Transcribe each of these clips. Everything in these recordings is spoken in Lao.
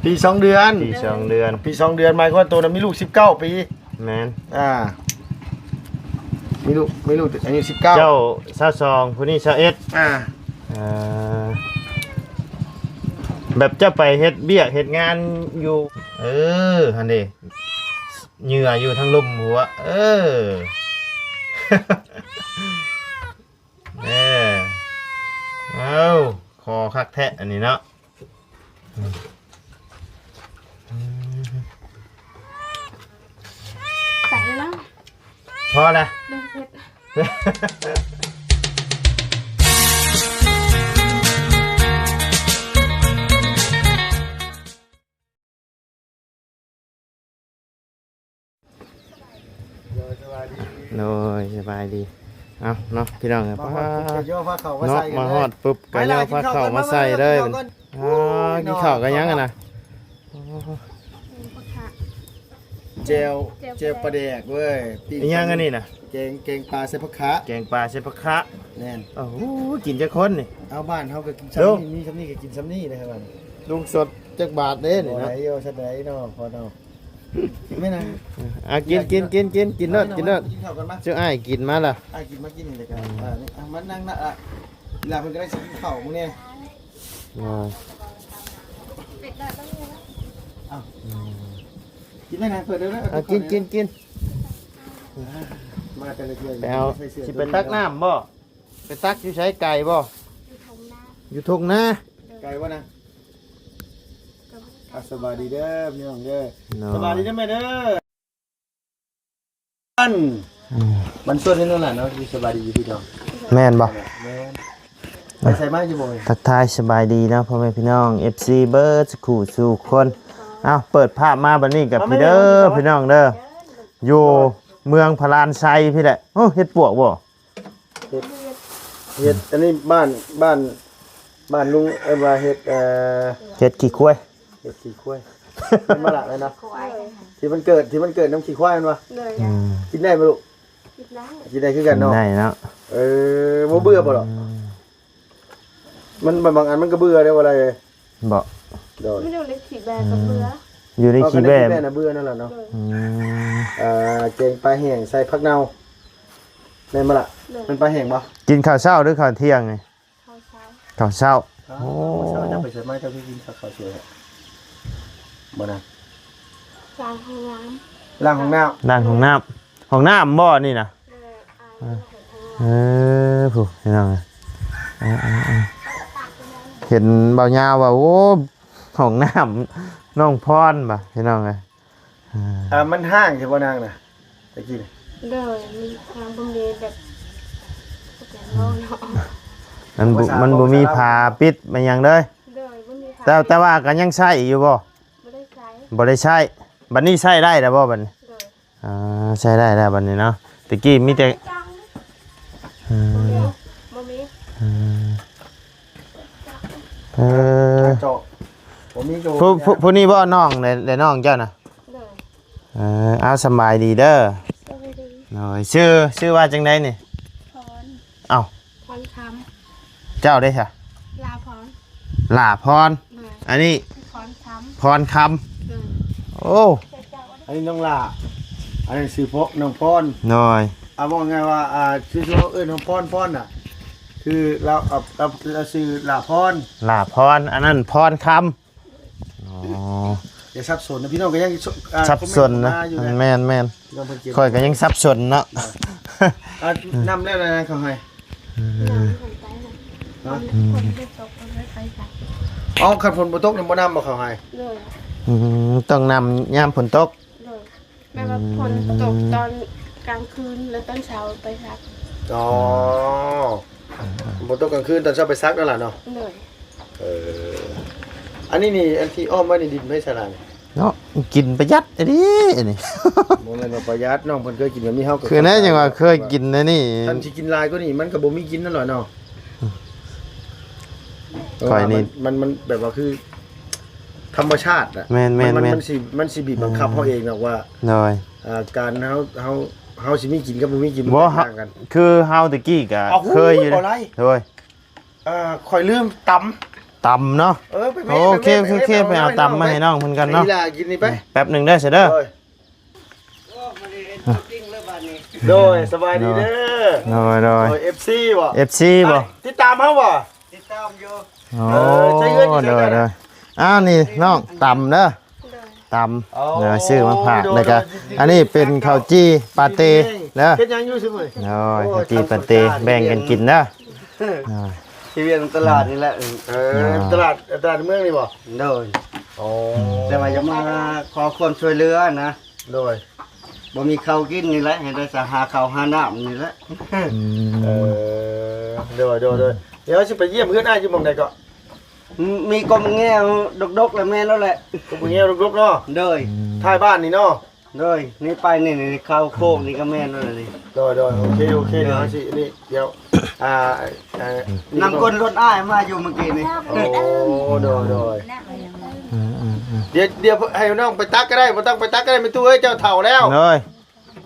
ປີສອງເດືອນ ປີສອງເດືອນ ປີສອງເດືອນ ໝາຍຄວາມວ່າໂຕນັ້ນມີລູກສິບເກົ້າປີ. ແມ່ນ ອ່າ ມີລູກ ມີລູກອາຍຸສິບເກົ້າ ເຈົ້າຊາວສອງ ຜູ້ນີ້ຊາວເອັດ ອ່າ ເອີ ແບບເຈົ້າໄປເຮັດວຽກເຮັດງານຢູ່ ເອີ ຫັ້ນເດ ເຫຍື່ອຢູ່ທາງລຸ່ມຫົວ ເອີ ເອີ ເອົ້າ ຄໍຄັກແທ້ອັນນີ້ເນາະ. ໃສ່ແລ້ວ ພໍລະ ເຜັດ. ໂດຍ ສະບາຍດີ ເອົ້າເນາະ ພີ່ນ້ອງ ມາຮອດປຸບກະຍໍພາເຂົ້າມາໃສ່ເນາະ ມາຮອດປຸບກະຍໍພາເຂົ້າມາໃສ່ເລີຍ. ອໍ ກິນເຂົ້າກັບຫຍັງຫັ້ນນະ? ແຈ່ວ ແຈ່ວປາແດກເວີຍ ປີ້ງ ອີຫຍັງອັນນີ້ນະ? ແກງ ແກງປາໃສ່ຜັກຂະ ແກງປາໃສ່ຜັກຂະ ແມ່ນ. ໂອ້ໂຫ ກິນຈັກຄົນນີ້? ເອົາ ບ້ານເຮົາກະກິນຊ່ຳນີ້ ມີຊ່ຳນີ້ກະກິນຊ່ຳນີ້ເດ້. ລຸງສົດຈັກບາດເດ້ນີ້ນະ? ບໍ່ໄດ້ຢູ່ຊັ້ນໃດເນາະ ພໍ່ເນາະ. ແມ່ນຫຍັງ? ອ່າ ກິນ ກິນ ກິນ ກິນ ກິນໂລດ ກິນໂລດ ກິນເຂົ້າກ່ອນມາ ເຈົ້າອ້າຍກິນມາລະ ອ້າຍກິນມາກິນນີ້ແຫຼະ. ອ່າ ອ່າ ມານັ່ງນະ ອ່າ ອີຫຼ້າເພິ່ນກະໄດ້ຊິກິນເຂົ້າມື້ນີ້. ອ່າ ເອົ້າ ອືມ ກິນໄດ້ນະ ເປີດເດີ. ອ່າ ກິນ ກິນ ກິນ ມາແຕ່ລະເທື່ອ ໄປເອົາ ຊິໄປຕັກນ້ຳບໍ່? ໄປຕັກຢູ່ໃສ? ໄກບໍ່? ຢູ່ທົ່ງນາ ຢູ່ທົ່ງນາ. ໂດຍ ໄກບໍ່ນະ? ກະບໍ່ໄກ. ອ່າ ສະບາຍດີເດີພີ່ນ້ອງເດີ ເນາະ ສະບາຍດີເດີແມ່ເດີ. ອັນ ອືມ ມັນຊວນໃຫ້ນ້ອງຫຼານເນາະ ສະບາຍດີຢູ່ພີ່ນ້ອງ ແມ່ນບໍ່? ແມ່ນ. ໄປໃສມາຢູ່ບໍ່? ທັກທາຍສະບາຍດີເນາະ ພໍ່ແມ່ພີ່ນ້ອງ ເອັຟຊີ ເບິດສູ່ສູ່ຄົນ. ເອົ້າ ເປີດພາບມາບັດນີ້ກະ ມາ ພີ່ເດີ ມາ ພີ່ນ້ອງເດີ ຢູ່ເມືອງພະລານໄຊພີ້ແຫຼະ. ໂອ້ ເຮັດປວກບໍ່? ເຮັດ ເຮັດ ອັນນີ້ບ້ານ ບ້ານ ບ້ານລຸງເອີ້ນວ່າເຮັດ ເອີ ເຮັດຂີ້ຄວາຍ ເຮັດຂີ້ຄວາຍ. ແມ່ນບໍ່ລະ? ແມ່ນເນາະ ທີ່ມັນເກີດ ທີ່ມັນເກີດນຳຂີ້ຄວາຍແມ່ນບໍ່? ໂດຍ ອືມ ກິນໄດ້ບໍ່ລູກ? ກິນໄດ້ ກິນໄດ້ຄືກັນເນາະ ກິນໄດ້ເນາະ. ເອີ ບໍ່ເບື່ອບໍ່ລະ? ອືມ ມັນບາງອັນມັນກະເບື່ອເດ້ ບໍ່ໄດ້ເລີຍບໍ່? ໂດຍ ມັນຢູ່ໃນຂີ້ແບກະເບື່ອ ຢູ່ໃນຂີ້ແບ ເອີ ນະ ເບື່ອນັ້ນລະເນາະ. ໂດຍ ອືມ ເອີ ແກງປາແຫ້ງໃສ່ຜັກເນົ່າ ແມ່ນບໍ່ລະ? ໂດຍ ແມ່ນປາແຫ້ງບໍ່? ກິນເຂົ້າເຊົ້າຫຼືເຂົ້າທ່ຽງນີ້? ເຂົ້າເຊົ້າ ເຂົ້າເຊົ້າ. ໂອ້ ເຊົ້າເຈົ້າໄປໃສມາ ເຈົ້າຄືກິນເຂົ້າສວຍ? ບໍ່ນະ ລ້າງຫ້ອງນ້ຳ ລ້າງຫ້ອງນ້ຳ ລ້າງຫ້ອງນ້ຳ ຫ້ອງນ້ຳບໍ່ນີ້ນະ? ເອີ ເອີ ຜູ້ພີ່ນ້ອງ ເອີ ເອີ ເອີ ເຫັນບ່າວຍາວວ່າ ໂອ້ ຫ້ອງນ້ຳນ້ອງພອນ ພີ່ນ້ອງເອີຍ. ເອີ ອ່າ ມັນຮ້າງຢູ່ບໍ່ນາງນະ ຕະກີ້ນະ? ໂດຍ ມັນຍັງບໍ່ມີແບບ ມັນບໍ່ ມັນບໍ່ມີຝາປິດ ມັນຫຍັງເລີຍ. ໂດຍ ບໍ່ມີຝາ ແຕ່ ແຕ່ວ່າກະຍັງໃຊ້ຢູ່ບໍ່? ບໍ່ໄດ້ໃຊ້ ບໍ່ໄດ້ໃຊ້. ບັດນີ້ໃຊ້ໄດ້ແລ້ວບໍ່ບັດນີ້? ໂດຍ ອ່າ ໃຊ້ໄດ້ແລ້ວບັດນີ້ເນາະ ຕະກີ້ມີແຕ່ ອືມ ບໍ່ມີ ອືມ ເອີ ເຈາະ ບໍ່ມີໂຈະ ຜູ້ ຜູ້ ຜູ້ນີ້ບໍ່ ນ້ອງ ແລະ ແລະນ້ອງເຈົ້ານະ? ໂດຍ ເອີ ເອົາ ສະບາຍດີເດີ. ສະບາຍດີ ໂດຍ ຊື່ ຊື່ວ່າຈັ່ງໃດນີ້? ພອນ ເອົ້າ ພອນຄຳ ເຈົ້າເດ້ຊະ? ຫຼ້າພອນ ຫຼ້າພອນ ໂດຍ ອັນນີ້ ພອນຄຳ ພອນຄຳ ໂດຍ ໂອ້ ອັນນີ້ນ້ອງຫຼ້າ ອັນນີ້ຊື່ພວກນ້ອງພອນ ໂດຍ ອ່າ ເວົ້າງ່າຍວ່າ ອ່າ ຊື່ ຊື່ເອີ້ນນ້ອງພອນ ພອນນະ ຄືລາວ ເອົາ ລາວ ລາວຊື່ຫຼ້າພອນ ຫຼ້າພອນ ອັນນັ້ນພອນຄຳ. ອໍ ຢ່າສັບສົນນະ ພີ່ນ້ອງກະຍັງ ອ່າ ສັບສົນນະ ຄອມເມັນເຂົ້າມາຢູ່ນະ ແມ່ນໆ ພີ່ນ້ອງເພິ່ນ ຂ້ອຍກະຍັງສັບສົນເນາະ ອ່າ ນ້ຳແລ້ວນະ ເຂົາໃຫ້ ອືມ ຮະ ອືມ ອໍ ຄັນຝົນບໍ່ຕົກນີ້ບໍ່ນ້ຳບໍ່ເຂົາໃຫ້? ໂດຍ ອືມ ຕ້ອງນ້ຳຍາມຝົນຕົກ ໂດຍ ແບບວ່າຝົນຕົກຕອນກາງຄືນ ແລ້ວຕອນເຊົ້າໄປຊັກ ອໍ ອືມ ຝົນຕົກກາງຄືນ ຕອນເຊົ້າໄປຊັກນັ້ນລະເນາະ ໂດຍ ເອີ ອັນນີ້ນີ້ ອັນທີ່ອ້ອມໄວ້ນີ້ດິນໃຜສາລະນີ້? ເນາະ ກິນປະຢັດອີ່ຫຼີອັນນີ້ ບໍ່ແມ່ນວ່າປະຢັດ ນ້ອງເພິ່ນເຄີຍກິນແບບນີ້ ເຮົາກະ ຄືແນວຈັ່ງວ່າເຄີຍກິນແນວນີ້ ຄັນຊິກິນຫຼາຍກວ່ານີ້ມັນກະບໍ່ມີກິນນັ້ນແຫຼະເນາະ ຂ້ອຍນີ້ ມັນ ມັນ ມັນແບບວ່າຄືທຳມະຊາດອະ ແມ່ນໆໆ ມັນ ມັນ ມັນຊິ ມັນຊິບີບບັງຄັບເຮົາເອງດອກວ່າ ໂດຍ ອ່າ ການເຮົາ ເຮົາ ເຮົາຊິມີກິນກັບບໍ່ມີກິນ ບໍ່ ມັນຕ່າງກັນ ຄືເຮົາຕະກີ້ກະເຄີຍຢູ່ເດ້ ໂດຍ ອ່າ ຂ້ອຍລືມຕຳ ຕຳເນາະ. ເອີ ໄປແມ່ ໂອເຄ ໄປແມ່ ໂອເຄ ໄປເອົາຕຳມາໃຫ້ນ້ອງເພິ່ນກ່ອນເນາະ. ໄປແມ່ ໄປແມ່ ໄປແມ່ ແປັບໜຶ່ງເດີ ຊະເດີ. ໂດຍ ໂດຍ ສະບາຍດີເດີ. ໂດຍ ໂດຍ ໂດຍ ເອັຟຊີບໍ່? ເອັຟຊີບໍ່? ຕິດຕາມເຮົາບໍ່? ຕິດຕາມຢູ່. ໂອ້ ເອີ ໃຊ້ເຮືອນຢູ່ໃສ ໂດຍ ກັນ ໂດຍ. ອ້າວ ນີ້ນ້ອງຕຳເດີ ຕຳ ເອີ ຊື້ມາຝາກ ໂດຍ ແລ້ວກະ ໂດຍ ອັນນີ້ເປັນເຂົ້າຈີ່ປາເຕເດີ. ເຮັດຫຍັງຢູ່ຊຸມື້ນີ້? ໂດຍ ໂອ້ ເຂົ້າຈີ່ປາເຕ ແບ່ງກັນກິນເດີ. ໂດຍ ທີ່ວຽງຕະຫຼາດນີ້ແຫຼະ. ເອີ ໂດຍ ຕະຫຼາດ ຕະຫຼາດເມືອງນີ້ບໍ່? ໂດຍ. ໂອ້ ແຕ່ວ່າຢາກມາຂໍຄວາມຊ່ວຍເຫຼືອນະ. ໂດຍ ບໍ່ມີເຂົ້າກິນນີ້ແຫຼະ ເຮັດໄດ້ສະຫາເຂົ້າຫານ້ຳນີ້ແຫຼະ. ອືມ ເອີ ໂດຍ ໂດຍ ໂດຍ. ດຽວຊິໄປຢ້ຽມເຮືອນອ້າຍຢູ່ໝ່ອງໃດເກາະ? ມີ ມີກົກໝາກແງວດົກໆ ແລ້ວແມ່ນແລ້ວແຫຼະ. ກົກໝາກແງວດົກໆ ເນາະ. ໂດຍ ອືມ ທ້າຍບ້ານນີ້ເນາະ. ໂດຍ ນີ້ໄປນີ້ ນີ້ເຂົ້າໂຄກນີ້ກໍແມ່ນແລ້ວນີ້. ໂດຍ ໂດຍ ໂອເຄ ໂອເຄ ໂດຍ ດຽວເຮົາຊິນີ້ ດຽວ ອ່າ ອ່າ ນຳກົ້ນລົດອ້າຍມາຢູ່ມື້ກີ້ນີ້. ໂອ້ ໂດຍ ໂດຍ ອືມໆໆ ດຽວ ດຽວໃຫ້ນ້ອງໄປຕັກກໍໄດ້ ບໍ່ຕ້ອງໄປຕັກກໍໄດ້ ແມ່ຕູ້ເອີຍ ເຈົ້າເຖົ້າແລ້ວ. ໂດຍ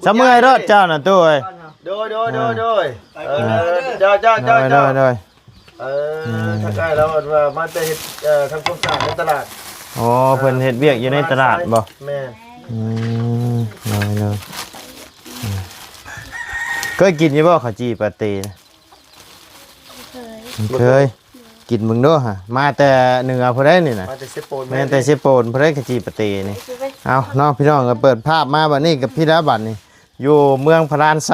ສະເມື່ອຍໂລດເຈົ້ານະຕູ້ເອີຍ. ໂດຍ ໂດຍ ໂດຍ ໂດຍ ເອີ ເຈົ້າ ເຈົ້າ ເຈົ້າ ໂດຍ ໂດຍ ເຈົ້າ ໂດຍ ເອີ ອືມ ທັກທາຍລາວວ່າມາແຕ່ເຮັດ ເອີ ທຳຄວາມສະອາດໃນຕະຫຼາດ. ອໍ ເພິ່ນເຮັດວຽກຢູ່ໃນຕະຫຼາດບໍ່? ແມ່ນ. ອືມ ໂດຍ ໂດຍ ອືມ ເຄີຍກິນຢູ່ບໍ່ເຂົ້າຈີ່ປາເຕ? ເຄີຍ ເຄີຍ ກິນເບິ່ງດູຫາ. ມາແຕ່ເໜືອພຸ້ນໃດນີ້ນະ? ມາແຕ່ເຊໂປນ. ແມ່ນແຕ່ເຊໂປນພຸ້ນໃດ ເຂົ້າຈີ່ປາເຕນີ້. ເອົາເນາະ ພີ່ນ້ອງ ກໍເປີດພາບມາບັດນີ້ກັບພີ່ລະບັດນີ້ ຢູ່ເມືອງພະລານໄຊ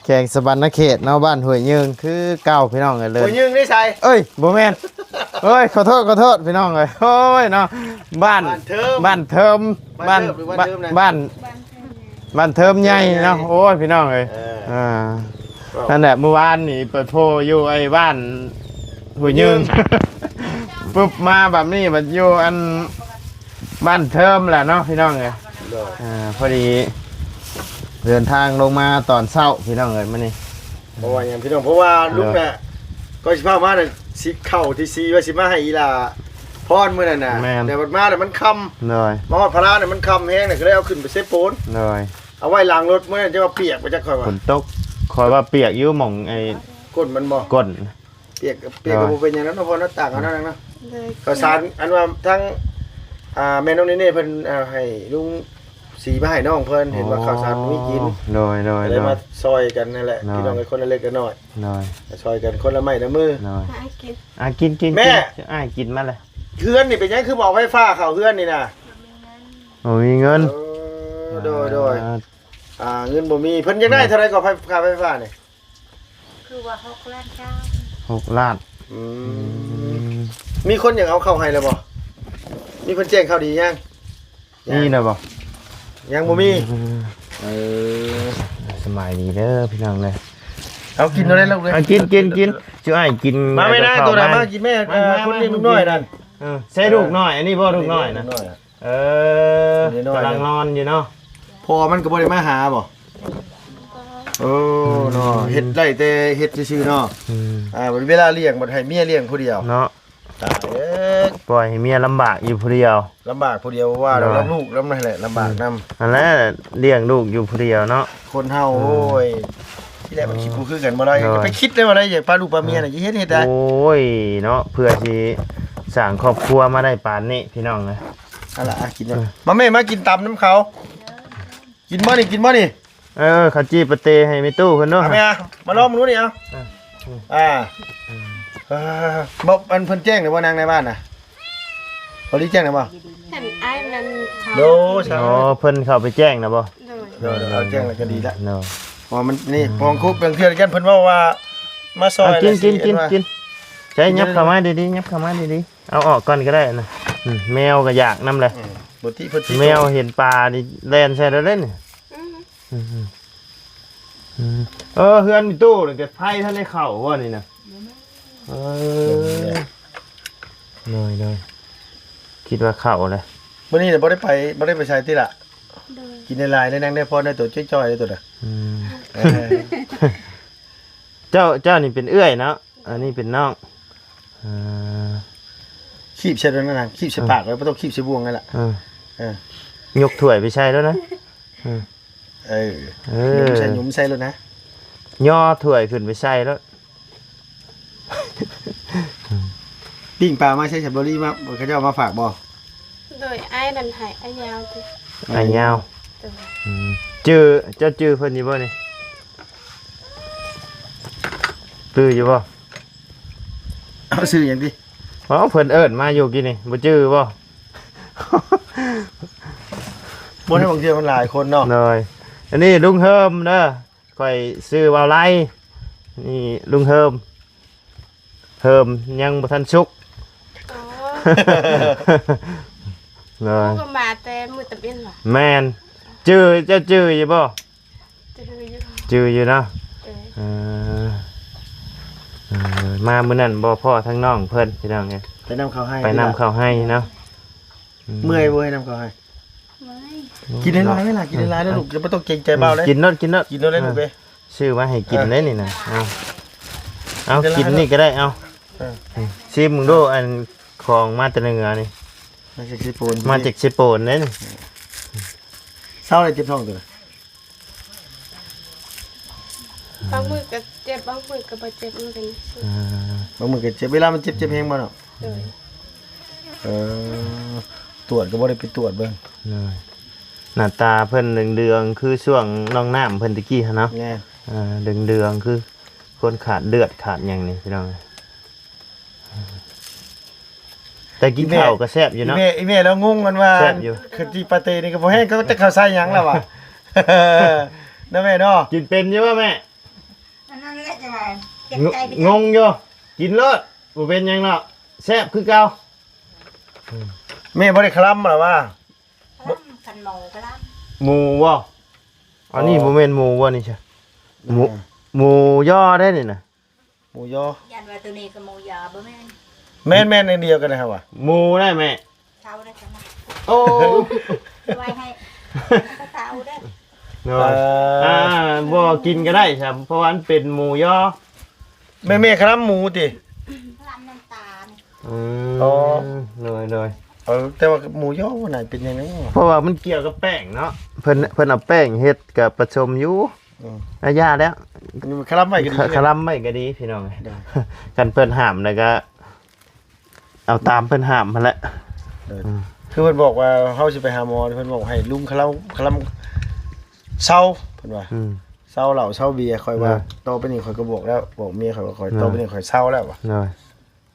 ແຂວງສະຫວັນນະເຂດເນາະ ບ້ານຫ້ວຍຍືງຄືເກົ່າ ພີ່ນ້ອງເອີຍ. ຫ້ວຍຍືງນີ້ໃສ? ເອີຍ ບໍ່ແມ່ນ ເອີຍ ຂໍໂທດ ຂໍໂທດ ພີ່ນ້ອງເອີຍ. ໂອ້ຍເນາະ ບ້ານ ບ້ານເທີມ ບ້ານເທີມ ບ້ານ ບ້ານເທີມໃຫຍ່ເນາະ. ໂອ້ຍ ພີ່ນ້ອງເອີຍ ເອີ ອ່າ ນັ້ນແຫຼະ ມື້ວານນີ້ໄປໂພຢູ່ໄອ້ບ້ານຫ້ວຍຍືງ ປຶບມາບັດນີ້ບັດຢູ່ອັນ ບ້ານເທີມແຫຼະເນາະ ພີ່ນ້ອງເອີຍ. ໂດຍ ອ່າ ພໍດີເດີນທາງລົງມາຕອນເຊົ້າ ພີ່ນ້ອງເອີຍ ມື້ນີ້. ເພາະວ່າຫຍັງ ພີ່ນ້ອງ? ເພາະວ່າລຸງນະ ໂດຍ ກ່ອນຊິພາມານະ ຊິເຂົ້າທີ່ສີ່ວ່າຊິມາໃຫ້ອີ່ຫຼ້າພອນມື້ນັ້ນນະ. ແມ່ນ ແຕ່ບັດມາແລ້ວມັນຄ່ຳ. ໂດຍ ມາຮອດພະລານະມັນຄ່ຳແຮງນະ ກໍເລີຍເອົາຂຶ້ນໄປເຊໂປນ. ໂດຍ ເອົາໄວ້ຫຼັງລົດ ມື້ນັ້ນຈະວ່າປຽກບໍ່ຈັກ ຂ້ອຍວ່າ. ຝົນຕົກ ຂ້ອຍວ່າປຽກຢູ່ ໝ່ອງໄອ້ ກົ້ນມັນບໍ່? ກົ້ນ ປຽກ ປຽກກໍບໍ່ເປັນຫຍັງເນາະ ເນາະ ເພາະໜ້າຕ່າງເຮົານັ້ນນະ. ໂດຍ ເຂົ້າສານ ອັນວ່າທາງ ອ່າ ແມ່ນ້ອງເນເນ່ເພິ່ນ ອ່າ ໃຫ້ລຸງສີມາໃຫ້ນ້ອງເພິ່ນ ເຫັນວ່າເຂົ້າສານບໍ່ມີກິນ. ໂດຍ ໂດຍ ກໍເລີຍມາຊ່ອຍກັນນັ້ນແຫຼະ ໂດຍ ພີ່ນ້ອງເອີຍ ຄົນລະເລັກລະນ້ອຍ. ໂດຍ ຊ່ອຍກັນຄົນລະໄມ້ລະມື. ໂດຍ ອ່າ ກິນ ອ່າ ກິນ ກິນ ແມ່ ກິນ ອ່າ ກິນມາເລີຍ. ເຮືອນນີ້ເປັນຫຍັງຄືບໍ່ເອົາໄຟຟ້າເຂົ້າເຮືອນນີ້ນະ? ບໍ່ມີເງິນ. ເອີ ໂດຍ ໂດຍ ອ່າ ອ່າ ເງິນບໍ່ມີ. ເພິ່ນຢາກໄດ້ເທົ່າໃດກໍ ໄຟ ຄ່າໄຟຟ້ານີ້? ຄືວ່າຫົກລ້ານເຈົ້າ. ຫົກລ້ານ. ອືມ ອືມ ມີຄົນຢາກເອົາເຂົ້າໃຫ້ແລ້ວບໍ່? ມີຄົນແຈ້ງຂ່າວດີຍັງ? ມີແລ້ວບໍ່? ຍັງບໍ່ມີ. ອືມ ເອີ ສະບາຍດີເດີພີ່ນ້ອງເດີ. ເອົາກິນເທົ່າໃດລູກເອີຍ? ເອົາກິນ ກິນ ກິນ ຈຸອ້າຍກິນ. ມາແມ່ນາ ໂຕນະ ມາກິນແມ່. ເອີ ມາ ຄົນລ້ຽງລູກນ້ອຍນັ້ນ. ເອີ ໃສ່ລູກນ້ອຍ ອັນນີ້ບໍ່ ລູກນ້ອຍນະ? ເອີ ກຳລັງນອນຢູ່ເນາະ. ພໍ່ມັນກໍບໍ່ໄດ້ມາຫາບໍ່? ເອີ ເນາະ ເຮັດໄດ້ແຕ່ເຮັດຊື່ໆເນາະ. ອືມ ອ່າ ເວລາລ້ຽງບັດໃຫ້ເມຍລ້ຽງຜູ້ດຽວເນາະ. ຕາຍເອີຍ ປ່ອຍໃຫ້ເມຍລຳບາກຢູ່ຜູ້ດຽວ. ລຳບາກຜູ້ດຽວວ່າ ໂດຍ ນຳລູກນຳນັ້ນແຫຼະ ລຳບາກນຳ. ອືມ ນັ້ນແຫຼະ ລ້ຽງລູກຢູ່ຜູ້ດຽວເນາະ ຄົນເຮົາ. ອືມ ໂອ້ຍ ທີ່ແລກມັນ ໂດຍ ຄິດບໍ່ຄືກັນບໍ່ໄດ້. ໂດຍ ໄປຄິດໄດ້ບໍ່ໄດ້ ຢາກປາລູກປາເມຍນະ ຊິເຮັດ ເຮັດໄດ້. ໂອ້ຍເນາະ ເພື່ອຊິສ້າງຄອບຄົວມາໄດ້ປານນີ້ ພີ່ນ້ອງເອີຍ. ເອົາລະ ອ່ະ ກິນເນາະ. ເອີ ມາແມ່ ມາກິນຕຳນຳເຂົາ. ກິນບໍ່ນີ້ ກິນບໍ່ນີ້? ເອີ ເຂົ້າຈີ່ປາເຕໃຫ້ແມ່ຕູ້ເພິ່ນເນາະ. ເອົາແມ່ ມາລອງເບິ່ງດູນີ້ ເອົາ. ເອີ ອ່າ ເອີ ບໍ່ ອັນເພິ່ນແຈ້ງແລ້ວບໍ່ ນາງໃນບ້ານນະ? ພໍດີແຈ້ງແລ້ວບໍ່? ເພິ່ນອ້າຍນັ້ນ ໂດຍ ອໍ ເພິ່ນເຂົ້າໄປແຈ້ງນະບໍ່? ໂດຍ ໂດຍ ເອົາແຈ້ງແລ້ວກໍດີລະ. ໂດຍ ເພາະວ່າມັນນີ້ ອືມ ຂອງຄຸບ ບາງເທື່ອຢ້ານເພິ່ນເວົ້າວ່າມາຊ່ອຍ. ເອົາ ກິນ ກິນ ກິນ ກິນ. ໃຊ້ ຍັບເຂົ້າມາດີໆ ຍັບເຂົ້າມາດີໆ. ເອົາອອກກ່ອນກໍໄດ້ນະ. ອືມ ແມວກໍຢາກນຳແຫຼະ. ອືມ ບໍ່ຕິ ບໍ່ຕິ ແມວເຫັນປານີ້ແລ່ນໃສ່ແລ້ວເດ້ນີ້. ອືມ ອືມ ອືມ ເອີ ເຮືອນມີຕູ້ນີ້ ແຕ່ໄຟທັນໄດ້ເຂົ້າບໍ່ນີ້ນະ? ເອີ ໂດຍ ໂດຍ ຄິດວ່າເຂົ້າແລ້ວ. ມື້ນີ້ນະບໍ່ໄດ້ໄປ ບໍ່ໄດ້ໄປໃສຕິລະ? ໂດຍ ກິນຫຼາຍໆ ໄດ້ນັ່ງໄດ້ພອນ ໄດ້ໂຕຈ່ອຍໆ ໄດ້ໂຕນະ. ອືມ ເອີ ເຈົ້າ ເຈົ້ານີ້ເປັນເອື້ອຍເນາະ. ອັນນີ້ເປັນນ້ອງ ອ່າ ຄີບໃສ່ນັ້ນນະ ຄີບໃສ່ປາກໄວ້ ບໍ່ຕ້ອງຄີບໃສ່ບ່ວງນັ້ນລະ. ເອີ ເອີ ຍົກຖ້ວຍໄປໃສ່ໂລດນະ. ເອີ ເອີ ຫຍຸມໃສ່ ຫຍຸມໃສ່ໂລດນະ ຍໍຖ້ວຍຂຶ້ນໄປໃສ່ໂລດ. ປີ້ງປາມາໃຊ້ສຳບາລີມາ ເຂົາເຈົ້າມາຝາກບໍ່? ໂດຍ ອ້າຍນັ້ນໃຫ້ ອ້າຍຍາວຕິ ອ້າຍຍາວ ໂດຍ ອືມ ຈື່ ເຈົ້າຈື່ເພິ່ນຢູ່ບໍ່ນີ້? ຈື່ຢູ່ບໍ່? ເອົາ ຊື່ຫຍັງຕິ? ອໍ ເພິ່ນເອີ້ນມາຢູ່ກີ້ນີ້ ບໍ່ຈື່ບໍ່? ບໍ່ໄດ້ ບາງເທື່ອມັນຫຼາຍຄົນເນາະ ໂດຍ ອັນນີ້ລຸງເຮີມເດີ ຂ້ອຍຊື່ວ່າໄລ ນີ້ລຸງເຮີມ ເຮີມຍັງບໍ່ທັນສຸກ ອໍ ໂດຍ ເຂົາກໍມາແຕ່ມື້ຕະເວັນຫວາ? ແມ່ນ ຈື່ ເຈົ້າຈື່ຢູ່ບໍ່? ຈື່ຢູ່ ຈື່ຢູ່ເນາະ ໂດຍ ເອີ ເອີ ມາມື້ນັ້ນບໍ່ພໍ້ທາງນ້ອງເພິ່ນ ພີ່ນ້ອງເອີຍ ໄປນຳເຂົ້າໄຮ່ ໄປນຳເຂົ້າໄຮ່ເນາະ ອືມ ເມື່ອຍບໍ່ ໄປນຳເຂົ້າໄຮ່? ເມື່ອຍ ໂອ້ ກິນຫຼາຍໆ ເນາະ ເວລາ ກິນຫຼາຍໆ ເອີ ເນາະລູກ ຢ່າບໍ່ຕ້ອງເກງໃຈບ່າວເດ້ ກິນໂລດ ກິນໂລດ ກິນໂລດເດ້ລູກເອີຍ ຊື້ມາໃຫ້ກິນເດ້ນີ້ນະ ເອີ ເອົາ ກິນນີ້ກໍໄດ້ ເອົາ ເອີ ຊີມເບິ່ງດູ ອັນຂອງມາແຕ່ເໜືອນີ້ ມາຈາກເຊໂປນ ມາຈາກເຊໂປນເດ້ນີ້ ເຊົາແລ້ວເຈັບທ້ອງຕິລະ? ບາງມື້ກໍເຈັບ ບາງມື້ກໍບໍ່ເຈັບ ມັນເປັນ ອ່າ ບາງມື້ກໍເຈັບ ເວລາມັນເຈັບ ເຈັບແຮງບໍ່ເນາະ? ໂດຍ ເອີ ຕວດກໍບໍ່ໄດ້ໄປຕວດເບິ່ງ ໂດຍ ໜ້າຕາເພິ່ນເຫຼືອງໆ ຄືຊ່ວງນ້ອງນ້ຳເພິ່ນຕະກີ້ຫັ້ນເນາະ ແມ່ນ ເອີ ເຫຼືອງໆ ຄືຄົນຂາດເລືອດຂາດຫຍັງນີ້ ພີ່ນ້ອງ ແຕ່ກິນເຂົ້າກໍແຊບຢູ່ເນາະ ອີແມ່ ອີແມ່ລາວງົງກັນວ່າ ແຊບຢູ່ ຄືທີ່ປາເຕນີ້ກໍບໍ່ແຫ້ງ ເຂົາຈັກເຂົາໃສ່ຫຍັງລະຫວາ ເນາະແມ່ເນາະ ກິນເປັນຢູ່ບໍ່ແມ່? ອັນນັ້ນແຫຼະຈັ່ງວ່າເຈັບໃຈ ງ- ງົງຢູ່ ກິນໂລດ ບໍ່ເປັນຫຍັງດອກ ແຊບຄືເກົ່າ ແມ່ບໍ່ໄດ້ຄະລຳລະຫວາ? ຄະລຳ ຄັນໝູຄະລຳ ໝູບໍ່? ອັນນີ້ ອໍ ບໍ່ແມ່ນໝູບໍ່ນີ້ຊະ ໝູ ອ່າ ໝູຍໍໄດ້ນີ້ນະ ໝູຍໍ ຢ້ານວ່າໂຕນີ້ກໍໝູຍໍບໍ່ແມ່ນ ແມ່ນໆ ອັນດຽວກັນນະຫວາ ໝູໄດ້ແມ່ ເຊົາໄດ້ຊັ້ນນະ ໂອ້ ໄວ້ໃຫ້ເຊົາເດີ ໂດຍ ເອີ ອ່າ ບໍ່ກິນກໍໄດ້ຊະ ເພາະວ່າມັນເປັນໝູຍໍ ແມ່ ແມ່ຄະລຳໝູຕິ ຄະລຳນ້ຳຕານ ອືມ ອໍ ໂດຍໆ ເອີ ແຕ່ວ່າໝູຍໍບໍ່ໜ້າເປັນຫຍັງເນາະ ເພາະວ່າມັນກ່ຽວກັບແປ້ງເນາະ ເພິ່ນ ເພິ່ນເອົາແປ້ງເຮັດກໍປະສົມຢູ່ ອືມ ອາ ຢ່າແລ້ວ ຄະລຳໄວ້ກໍດີ ຄະລຳໄວ້ກໍດີພີ່ນ້ອງ ໂດຍ ຄັນເພິ່ນຫ້າມແລ້ວກໍ ເອົາຕາມເພິ່ນຫ້າມຫັ້ນແຫຼະ ໂດຍ ອືມ ຄືເພິ່ນບອກວ່າເຮົາຊິໄປຫາໝໍ ເພິ່ນບອກໃຫ້ລຸງຄະເຫຼົ້າ ຄະລຳເຊົາ ເພິ່ນວ່າ ອືມ ເຊົາເຫຼົ້າເຊົາເບຍ ຂ້ອຍວ່າ ໂດຍ ຕໍ່ໄປນີ້ຂ້ອຍກໍບອກແລ້ວ ບອກເມຍຂ້ອຍວ່າ ຂ້ອຍ ໂດຍ ຕໍ່ໄປນີ້ຂ້ອຍເຊົາແລ້ວວ່າ ໂດຍ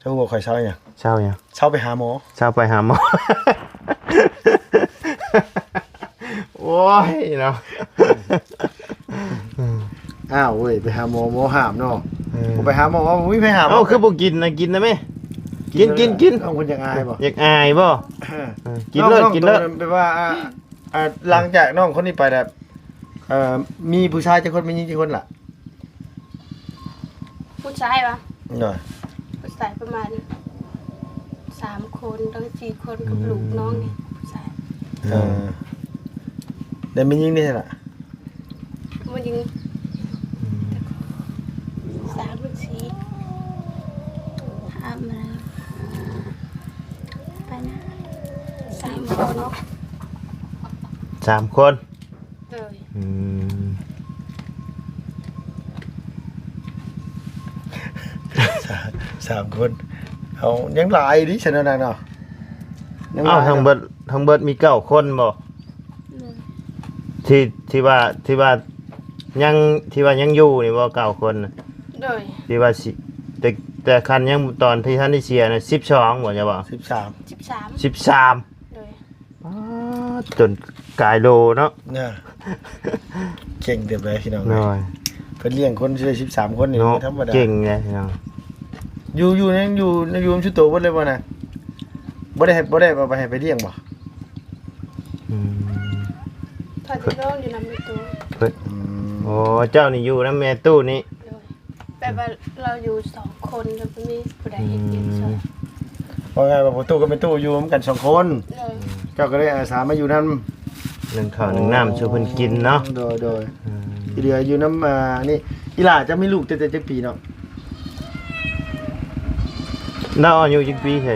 ເຈົ້າຮູ້ບໍ່ຂ້ອຍເຊົາຫຍັງ? ເຊົາຫຍັງ? ເຊົາໄປຫາໝໍ. ເຊົາໄປຫາໝໍ. ໂອ້ຍເນາະ. ອ້າວເວີຍ ໄປຫາໝໍ ໝໍຫ້າມເນາະ. ເອີ ບໍ່ໄປຫາໝໍ ບໍ່ມີໃຜຫ້າມ. ເອົ້າ ຄືບໍ່ກິນນະ? ກິນນະແມ່. ກິນ ກິນ ກິນ. ນ້ອງເພິ່ນຢາກອາຍບໍ່? ຢາກອາຍບໍ່? ເອີ ເອີ ກິນໂລດ ກິນໂລດ. ແບບວ່າ ອ່າ ອ່າ ຫຼັງຈາກນ້ອງຄົນນີ້ໄປແລ້ວ ເອີ ມີຜູ້ຊາຍຈັກຄົນ ມີຍິງຈັກຄົນລະ? ຜູ້ຊາຍຫວາ? ໂດຍ. ຜູ້ຊາຍປະມານສາມຄົນ ຫຼືສີ່ຄົນກັບ ອືມ ລູກນ້ອງນີ້ ຜູ້ຊາຍ. ເອີ ແລ້ວແມ່ຍິງນີ້ລະ? ແມ່ຍິງ ອືມ ສາມ ສີ່ ຫ້າ ມາ ໄປນະ ສາມຄົນ. ສາມຄົນ. ໂດຍ. ອືມ ສາມ ສາມຄົນ ເອົາ ຍັງຫຼາຍເດ ຊັ້ນນະເນາະ. ຍັງຫຼາຍ. ເອົ້າ ທັງເບິດ ທັງເບິດມີເກົ້າຄົນບໍ່? ໂດຍ. ທີ່ ທີ່ວ່າ ທີ່ວ່າຍັງ ທີ່ວ່າຍັງຢູ່ນີ້ບໍ່ ເກົ້າຄົນນະ? ໂດຍ. ທີ່ວ່າຊິ ແຕ່ ແຕ່ຄັນຍັງ ຕອນທີ່ທ່ານໄດ້ເສຍນະ ສິບສອງບໍ່ ຈະບໍ່? ສິບສາມ. ສິບສາມ. ສິບສາມ. ໂດຍ. ປາດ ຈົນກາຍໂລເນາະ. ເກັ່ງເຕີບເລີຍພີ່ນ້ອງ. ໂດຍ. ເພິ່ນລ້ຽງຄົນຊິໄດ້ສິບສາມຄົນນີ້ ເນາະ ບໍ່ທຳມະດາ. ເກັ່ງເລີຍພີ່ນ້ອງ. ຢູ່ ຢູ່ ຍັງຢູ່ ຢູ່ນຳຊຸໂຕເບິດເລີຍບໍ່ນະ? ບໍ່ໄດ້ ບໍ່ໄດ້ເອົາໄປໃຫ້ໄປລ້ຽງບໍ່? ອືມ ເພິ່ນນອນຢູ່ນຳແມ່ຕູ້. ເພິ່ນ ອືມ ໂອ້ ເຈົ້ານີ້ຢູ່ນຳແມ່ຕູ້ນີ້. ໂດຍ. ແບບວ່າເຮົາຢູ່ສອງຄົນ ແລ້ວບໍ່ມີຜູ້ໃດເຮັດວຽກຊ່ອຍ. ອືມ ເວົ້າງ່າຍວ່າພໍ່ຕູ້ກັບແມ່ຕູ້ຢູ່ນຳກັນສອງຄົນ. ໂດຍ. ເຈົ້າກໍເລີຍອາສາມາຢູ່ນຳ ໜຶ້ງເຂົ້າໜຶ້ງນ້ຳສູ່ເພິ່ນກິນເນາະ. ໂດຍ ໂດຍ. ອືມ ທີ່ເຫຼືອຢູ່ນຳ ອ່າ ນີ້. ອີ່ຫຼ້າເຈົ້າມີລູກຕັ້ງແຕ່ຈັກປີເນາະ? ລາວອາຍຸຈັກປີຊະ?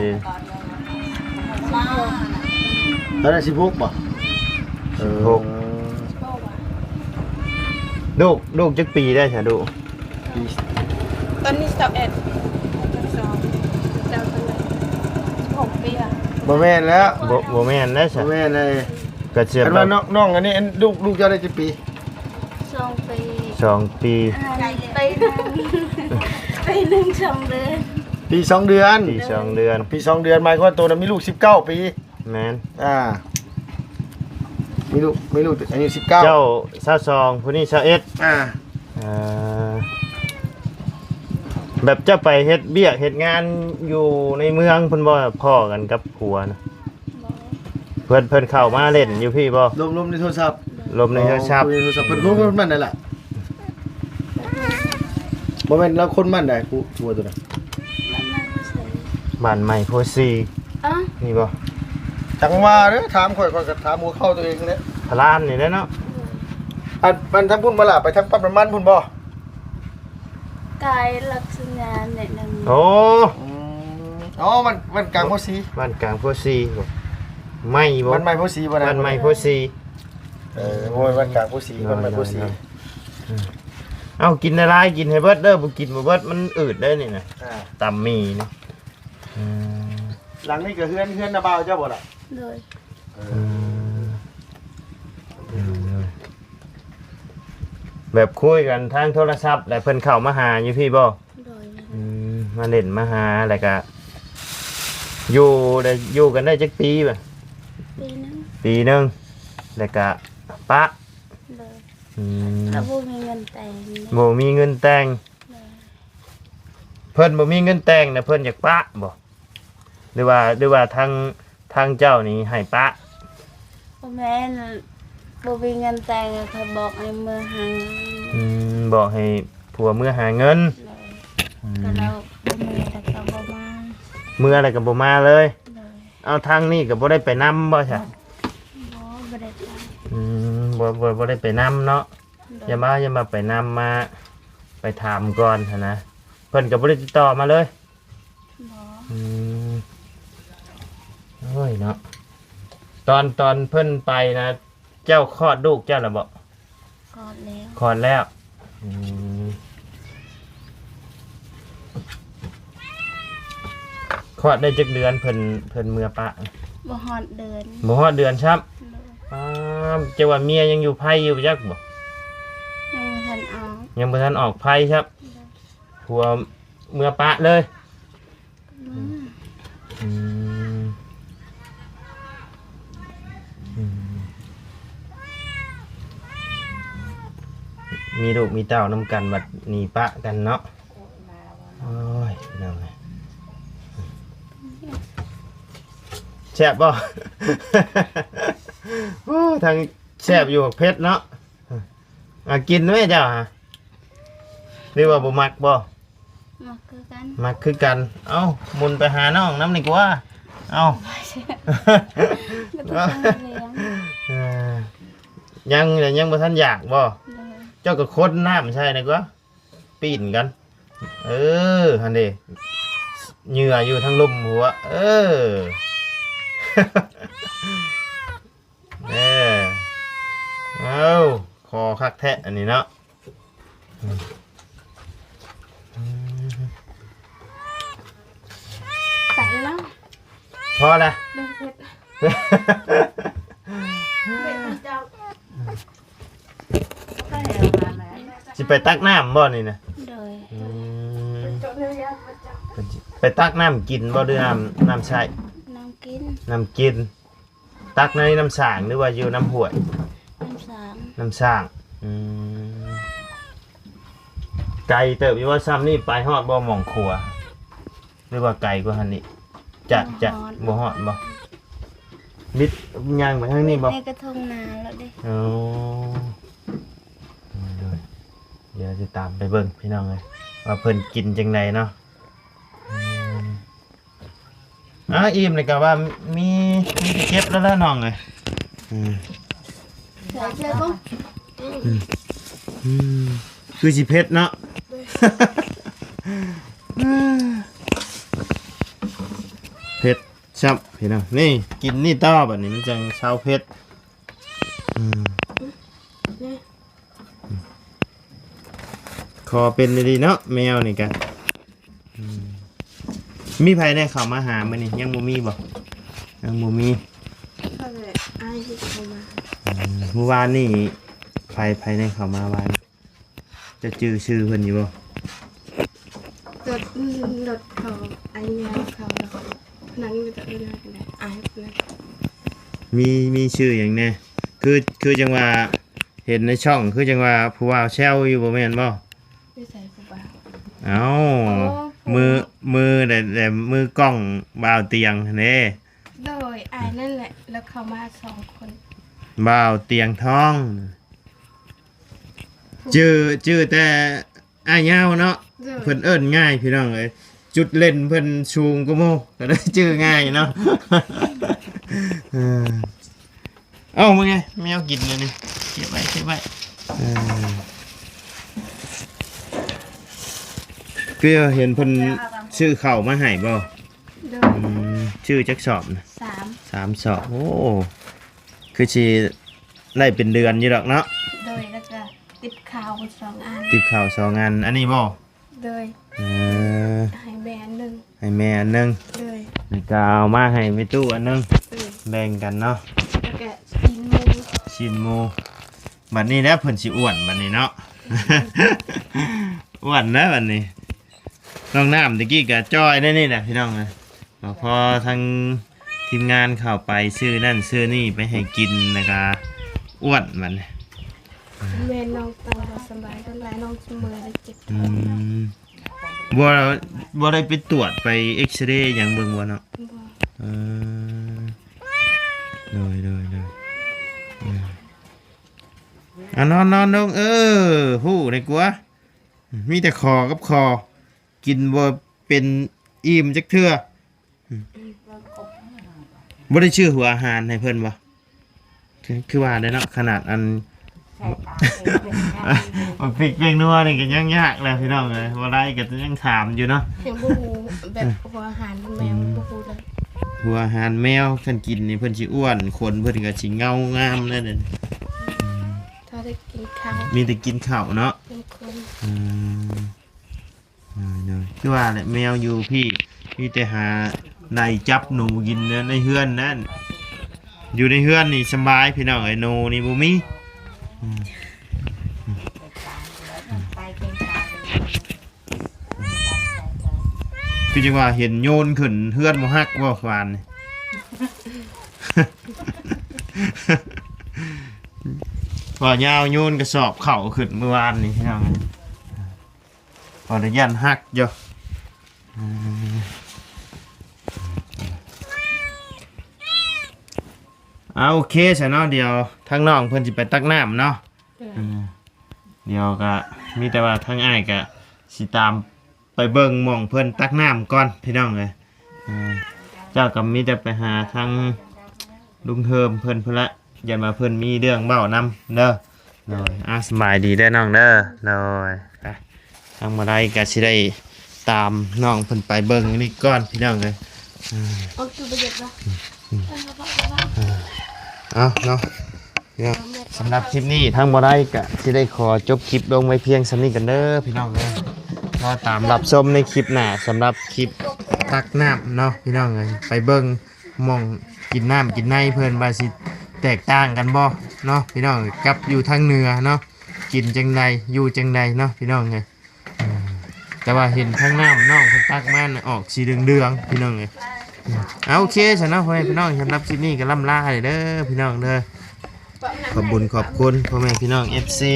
ຕອນນັ້ນສິບຫົກບໍ່? ເອີ ສິບຫົກ. ລູກ ລູກຈັກປີໄດ້ຊະລູກ? ປີ ຕອນນີ້ຊາວເອັດ. ເຈົ້າເທົ່າໃດ? ບໍ່ແມ່ນແລ້ວ ບໍ່ ບໍ່ແມ່ນແລ້ວຊະ ບໍ່ແມ່ນເລີຍ ກໍເຊື່ອ ຄັນວ່ານ້ອງ ນ້ອງອັນນີ້ ອັນ ລູກ ລູກເຈົ້າໄດ້ຈັກປີ? ສອງປີ ສອງປີ ອ່າ ໄປໜຶ່ງ ໄປໜຶ່ງສອງເດືອນ ປີສອງເດືອນ ປີສອງເດືອນ ປີສອງເດືອນ ໝາຍຄວາມວ່າໂຕນັ້ນມີລູກສິບເກົ້າປີ. ແມ່ນ ອ່າ ມີລູກ ມີລູກອາຍຸສິບເກົ້າ ເຈົ້າຊາວສອງ ຜູ້ນີ້ຊາວເອັດ ອ່າ ເອີ ແບບເຈົ້າໄປເຮັດວຽກເຮັດງານຢູ່ໃນເມືອງພຸ້ນບໍ່ ພໍ້ກັນກັບຜົວນະ? ບໍ່ ເພິ່ນ ເພິ່ນເຂົ້າມາຫຼິ້ນຢູ່ພີ້ບໍ່? ລົມ ລົມໃນໂທລະສັບ ລົມໃນໂທລະສັບ ໂອ້ ຄຸຍໃນໂທລະສັບ ເພິ່ນຄົນບ້ານໃດລະ? ບໍ່ແມ່ນລາວຄົນບ້ານໃດ ຜູ້ ຜົວໂຕນັ້ນ? ບ້ານໃໝ່ໂພສີ ບ້ານໃໝ່ໂພສີ ອະ ນີ້ບໍ່? ຈັງວ່າເດີ້ ຖາມຂ້ອຍ ຂ້ອຍກໍຖາມຫົວເຂົ່າຕົວເອງແຫຼະ ພະລານນີ້ແຫຼະເນາະ ອັນ ອັນທາງພຸ້ນບໍ່ລະ ໄປທາງປ້ຳນ້ຳມັນພຸ້ນບໍ່? ກາຍລັດສະຍາແນະນຳ ໂອ້ ອືມ ອໍ ບ້ານ ບ້ານກາງໂພສີ ບ້ານກາງໂພສີບໍ່? ໃໝ່ບໍ່? ບ້ານໃໝ່ໂພສີບໍ່ນະ? ບ້ານໃໝ່ໂພສີ ເອີ ໂອ້ຍ ບ້ານກາງໂພສີ ບ້ານໃໝ່ໂພສີ ເອົາ ກິນຫຼາຍໆ ກິນໃຫ້ເບິດເດີ້ ບໍ່ກິນບໍ່ເບິດ ມັນອືດເດ້ນີ້ນະ ອ່າ ຕຳໝີ່ນີ້ ອືມ ຫຼັງນີ້ກໍເຮືອນ ເຮືອນນ້າບ່າວເຈົ້າບໍ່ລະ? ໂດຍ ເອີ ອືມ ແບບຄຸຍກັນທາງໂທລະສັບ ແລ້ວເພິ່ນເຂົ້າມາຫາຢູ່ພີ້ບໍ່? ໂດຍ ອືມ ມາຫຼິ້ນມາຫາ ແລ້ວກະຢູ່ ໄດ້ຢູ່ກັນໄດ້ຈັກປີບະ? ປີໜຶ່ງ ປີໜຶ່ງ ແລ້ວກະປະ ໂດຍ ອືມ ກໍບໍ່ມີເງິນແຕ່ງ ບໍ່ມີເງິນແຕ່ງ ໂດຍ ເພິ່ນບໍ່ມີເງິນແຕ່ງນະ ເພິ່ນຢາກປະບໍ່? ຫຼືວ່າ ຫຼືວ່າທາງ ທາງເຈົ້ານີ້ໃຫ້ປະ? ບໍ່ແມ່ນ ບໍ່ມີເງິນແຕ່ງ ເຂົາບອກໃຫ້ເມືອຫາເງິນ ອືມ ບອກໃຫ້ຜົວເມືອຫາເງິນ ໂດຍ ອືມ ກໍລາວບໍ່ມີ ແລ້ວກໍບໍ່ມາ ເມືອແລ້ວກໍບໍ່ມາເລີຍ ໂດຍ ເອົາ ທາງນີ້ກໍບໍ່ໄດ້ໄປນຳບໍ່ຊະ? ບໍ່ ບໍ່ໄດ້ໄປ ອືມ ບໍ່ ບໍ່ ບໍ່ໄດ້ໄປນຳເນາະ ໂດຍ ຢ່າມາ ຢ່າມາໄປນຳ ມາໄປຖາມກ່ອນຫັ້ນນະ ເພິ່ນກໍບໍ່ໄດ້ຕິດຕໍ່ມາເລີຍ? ບໍ່ ອືມ ໂອ້ຍເນາະ ຕອນ ຕອນເພິ່ນໄປນະ ເຈົ້າຄອດລູກເຈົ້າແລ້ວບໍ່? ຄອດແລ້ວ ຄອດແລ້ວ ອືມ ຄອດໄດ້ຈັກເດືອນ ເພິ່ນ ເພິ່ນເມືອປະ? ບໍ່ຮອດເດືອນ ບໍ່ຮອດເດືອນຊ້ຳ ໂດຍ ອ້າ ເຈົ້າວ່າເມຍຍັງຢູ່ໄພຢູ່ຈັກບໍ່? ຍັງບໍ່ທັນອອກ ຍັງບໍ່ທັນອອກໄພຊ້ຳ ໂດຍ ຜົວເມືອປະເລີຍ ອືມ ອືມ ອືມ ມີລູກມີເຕົ້ານຳກັນ ບັດໜີປະກັນເນາະ ໂອ້ຍ ພີ່ນ້ອງເອີຍ ແຊບບໍ່? ໂອ້ ທັງແຊບຢູ່ ບັກເຜັດເນາະ ອ່າ ກິນແມ່ເຈົ້າຫາ ຫຼືວ່າບໍ່ມັກບໍ່? ມັກຄືກັນ ມັກຄືກັນ ເອົ້າ ໝຸນໄປຫານ້ອງນຳນີ້ກວ່າ ເອົ້າ ບໍ່ຕ້ອງເຮັດຫຍັງ ເອີ ຍັງ ຍັງບໍ່ທັນຢາກບໍ່? ໂດຍ ເຈົ້າກໍຄົນນ້ຳໃສ່ນີ້ກວ່າ ປີ້ນກັນ ເອີ ຫັ້ນເດ ເຫຍື່ອຢູ່ທາງລຸ່ມຫົວ ເອີ ເອີ ເອົ້າ ຄໍຄັກແທ້ອັນນີ້ເນາະ ອືມ ອືມ ຕັດແລ້ວ ພໍລະ ເຜັດ ເຜັດເຈົ້າ ຊິໄປຕັກນ້ຳບໍ່ນີ້ນະ? ໂດຍ ອືມ ເພິ່ນຊິໄປຕັກນ້ຳກິນບໍ່ ຫຼືນ້ຳ ນ້ຳໃຊ້? ນ້ຳກິນ ນ້ຳກິນ ຕັກໃນນ້ຳສ້າງ ຫຼືວ່າຢູ່ນ້ຳຫ້ວຍ? ນ້ຳສ້າງ ນ້ຳສ້າງ ອືມ ໄກເຕີບຢູ່ວ່າ ຊ່ຳນີ້ໄປຮອດບໍ່ ໝ່ອງຂົວ ຫຼືວ່າໄກກວ່າຫັ້ນອີກ? ຈະ ຈະ ບໍ່ຮອດ ບໍ່ຮອດບໍ່? ບິດຍ່າງໄປທາງນີ້ບໍ່? ນີ້ກໍທົ່ງນາແລ້ວເດ້ ໂອ້ ໂດຍ ດຽວຊິຕາມໄປເບິ່ງພີ່ນ້ອງເອີຍ ວ່າເພິ່ນກິນຈັ່ງໃດເນາະ ອືມ ອ່າ ອີ່ມນີ້ກໍວ່າມີ ມີແຕ່ເຈັບແລ້ວແຫຼະນ້ອງເອີຍ ອືມ ໃສ່ເສື້ອບໍ່? ອືມ ອືມ ຄືຊິເຜັດເນາະ ເຜັດຊ້ຳພີ່ນ້ອງ ນີ້ ກິນນີ້ຕໍ່ ບັດນີ້ມັນຈັ່ງເຊົາເຜັດ ອືມ ຂໍເປັນດີໆເນາະ ແມວນີ້ກະ ອືມ ມີໃຜແດ່ເຂົ້າມາຫາມື້ນີ້ ຍັງບໍ່ມີບໍ່? ເ ຍັງບໍ່ມີ. ເຂົາແບບອ້າຍທີ່ເຂົ້າມາ. ອືມ ມື້ວານນີ້ໃຜ ໃຜແດ່ເຂົ້າມາວານ? ເຈົ້າຈື່ຊື່ເພິ່ນຢູ່ບໍ່? ລົດ ລົດເຂົາ ອ້າຍຍາວເຂົາ ແລ້ວກໍຜູ້ນັ້ນກໍຈະເອີ້ນວ່າຈັ່ງໃດ ອ້າຍຜູ້ນັ້ນ. ມີ ມີຊື່ຫຍັງແດ່? ຄື ຄືຈັ່ງວ່າເຫັນໃນຊ່ອງ ຄືຈັ່ງວ່າຜູ້ບ່າວແຊວຢູ່ ບໍ່ແມ່ນບໍ່? ຢູ່ໃສຜູ້ບ່າວ? ເອົ້າ ໂອ້ ມື ມືແຫຼະ ແຫຼະ ມືກ້ອງບ່າວຕຽງຫັ້ນເດ້. ໂດຍ ອ້າຍນັ້ນແຫຼະ ແລ້ວເຂົ້າມາສອງຄົນ. ບ່າວຕຽງທອງ ຈື່ ຈື່ແຕ່ອ້າຍຍາວເນາະ. ໂດຍ ເພິ່ນເອີ້ນງ່າຍພີ່ນ້ອງເອີຍ ຈຸດເດັ່ນເພິ່ນສູງກວ່າໝູ່ ກໍເລີຍຈື່ງ່າຍເນາະ. ເອີ ເອົາ ມື້ນີ້ແມວກິນແລ້ວນີ້ ເກັບໄວ້ ເກັບໄວ້. ເອີ ຄືເຫັນເພິ່ນຊື້ເຂົ້າມາໃຫ້ບໍ່? ໂດຍ ອືມ ຊື້ຈັກສອບນະ? ສາມ ສາມສອບ. ໂອ້ ຄືຊິໄດ້ເປັນເດືອນຢູ່ດອກເນາະ. ໂດຍ ແລ້ວກໍຕິບເຂົ້າສອງອັນ. ຕິບເຂົ້າສອງອັນ ອັນນີ້ບໍ່? ໂດຍ ເອີ ໃຫ້ແມ່ອັນໜຶ່ງ ໃຫ້ແມ່ອັນໜຶ່ງ. ໂດຍ ແລ້ວກໍເອົາມາໃຫ້ແມ່ຕູ້ອັນໜຶ່ງ. ໂດຍ ແບ່ງກັນເນາະ ແລ້ວກໍຊີ້ນໝູ ຊີ້ນໝູ. ບັດນີ້ແຫຼະເພິ່ນຊິອ້ວນບັດນີ້ເນາະ ອ້ວນແລ້ວບັດນີ້. ນ້ອງນ້ຳຕະກີ້ກໍຈ່ອຍແນວນີ້ແຫຼະພີ່ນ້ອງເອີຍ. ກໍພໍທາງທີມງານເຂົ້າໄປຊື້ນັ້ນຊື້ນີ້ໄປໃຫ້ກິນ ແລ້ວກໍອ້ວນບັດນີ້. ແມ່ນນ້ອງຕັ້ງບໍ່ສະບາຍ ສ່ວນຫຼາຍນ້ອງຊິເມື່ອຍແລ້ວເຈັບ ອື ທ້ອງ. ບໍ່ ບໍ່ໄດ້ໄປຕວດໄປເອັກຊະເຣຫຍັງເບິ່ງບໍ່ເນາະ? ບໍ່ ເອີ ໂດຍ ໂດຍ ໂດຍ ເອີ ອ່ະ ນອນ ນອນລົງ ເອີ ຮູ້ໄດ້ກວ່າ ມີແຕ່ຂໍກັບຂໍ ກິນບໍ່ເປັນອີ່ມຈັກເທື່ອ. ບໍ່ໄດ້ຊື້ຫົວອາຫານໃຫ້ເພິ່ນບໍ່? ຄື ຄືວ່າໄດ້ເນາະ ຂະໜາດອັນ ບັກພິກແປ້ງນົວນີ້ກໍຍັງຍາກແຫຼະພີ່ນ້ອງເອີຍ ບໍ່ໄດ້ກໍຍັງຖາມຢູ່ເນາະ. ຍັງບໍ່ຮູ້ແບບຫົວອາຫານແມວ ອືມ ບໍ່ຮູ້ເລີຍ. ຫົວອາຫານແມວຄັນກິນນີ້ເພິ່ນຊິອ້ວນ ຂົນເພິ່ນກໍຊິເງົາງາມແລ້ວເດ້. ອືມ ຖ້າໄດ້ກິນເຂົ້າ ມີແຕ່ກິນເຂົ້າເນາະ ເປັນຄົນ ອືມ. ໂດຍ ໂດຍ ຄືວ່າແຫຼະ ແມວຢູ່ພີ້ມີແຕ່ຫາໄລ່ຈັບໜູກິນໃນເຮືອນນັ້ນ. ຢູ່ໃນເຮືອນນີ້ສະບາຍພີ່ນ້ອງເອີຍ ໜູນີ້ບໍ່ມີ. ອືມ ຄືຈັ່ງວ່າເຫັນໂຍນຂຶ້ນເຮືອນບໍ່ຮັກບໍ່ວານນີ້ ວ່າຍາວໂຍນກະສອບເຂົ້າຂຶ້ນມື້ວານນີ້ພີ່ນ້ອງ. ຂໍອະນຸຍາດຮັກຢູ່. ເອົາ ໂອເຄຊະເນາະ ດຽວທາງນ້ອງເພິ່ນຊິໄປຕັກນ້ຳເນາະ. ໂດຍ ເອີ ດຽວກະມີແຕ່ວ່າທາງອ້າຍກະຊິຕາມໄປເບິ່ງໝ່ອງເພິ່ນຕັກນ້ຳກ່ອນພີ່ນ້ອງເອີຍ. ເອີ ເຈົ້າກໍມີແຕ່ໄປຫາທາງລຸງເຮີມເພິ່ນພຸ້ນລະ ຢ້ານວ່າເພິ່ນມີເລື່ອງເວົ້ານຳເດີ. ໂດຍ ອ່າ ສະບາຍດີເດີນ້ອງເດີ. ໂດຍ ໄປ ທາງບໍ່ໄດ້ກໍຊິໄດ້ຕາມນ້ອງເພິ່ນໄປເບິ່ງນີ້ກ່ອນພີ່ນ້ອງເອີຍ. ເອີ ເອົາຄືບໍ່ເຮັດວະ ເອີ ເອົາເນາະ. ເນາະ ສຳລັບຄລິບນີ້ທາງບໍ່ໄດ້ກະຊິໄດ້ຂໍຈົບຄລິບລົງໄວ້ພຽງສ່ຳນີ້ກັນເດີພີ່ນ້ອງເດີ. ລໍຕາມຮັບຊົມໃນຄລິບໜ້າ ສຳລັບຄລິບຕັກນ້ຳເນາະພີ່ນ້ອງເອີຍ. ໄປເບິ່ງໝ່ອງກິນນ້ຳກິນໃນເພິ່ນວ່າຊິແຕກຕ່າງກັນບໍ່ເນາະພີ່ນ້ອງ ກັບຢູ່ທາງເໜືອເນາະ ກິນຈັ່ງໃດ ຢູ່ຈັ່ງໃດເນາະພີ່ນ້ອງເອີຍ. ແຕ່ວ່າເຫັນທາງນ້ຳນ້ອງເພິ່ນຕັກມານະ ອອກສີເຫຼືອງໆ ພີ່ນ້ອງເອີຍ. ເອົາ ໂອເຄຊະເນາະ ພໍ່ແມ່ພີ່ນ້ອງ ສຳລັບຄລິບນີ້ກໍລ່ຳລາໃຫ້ເດີພີ່ນ້ອງເດີ. ຂອບບຸນຂອບຄຸນພໍ່ແມ່ພີ່ນ້ອງ ເອັຟຊີ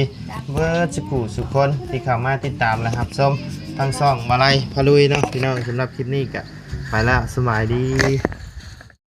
ເບິດສຸຜູ້ສຸຄົນທີ່ເຂົ້າມາຕິດຕາມ ແລະ ຮັບຊົມທາງຊ່ອງມາໄລພາລຸຍເນາະພີ່ນ້ອງ. ສຳລັບຄລິບນີ້ກໍໄປແລ້ວ ສະບາຍດີ.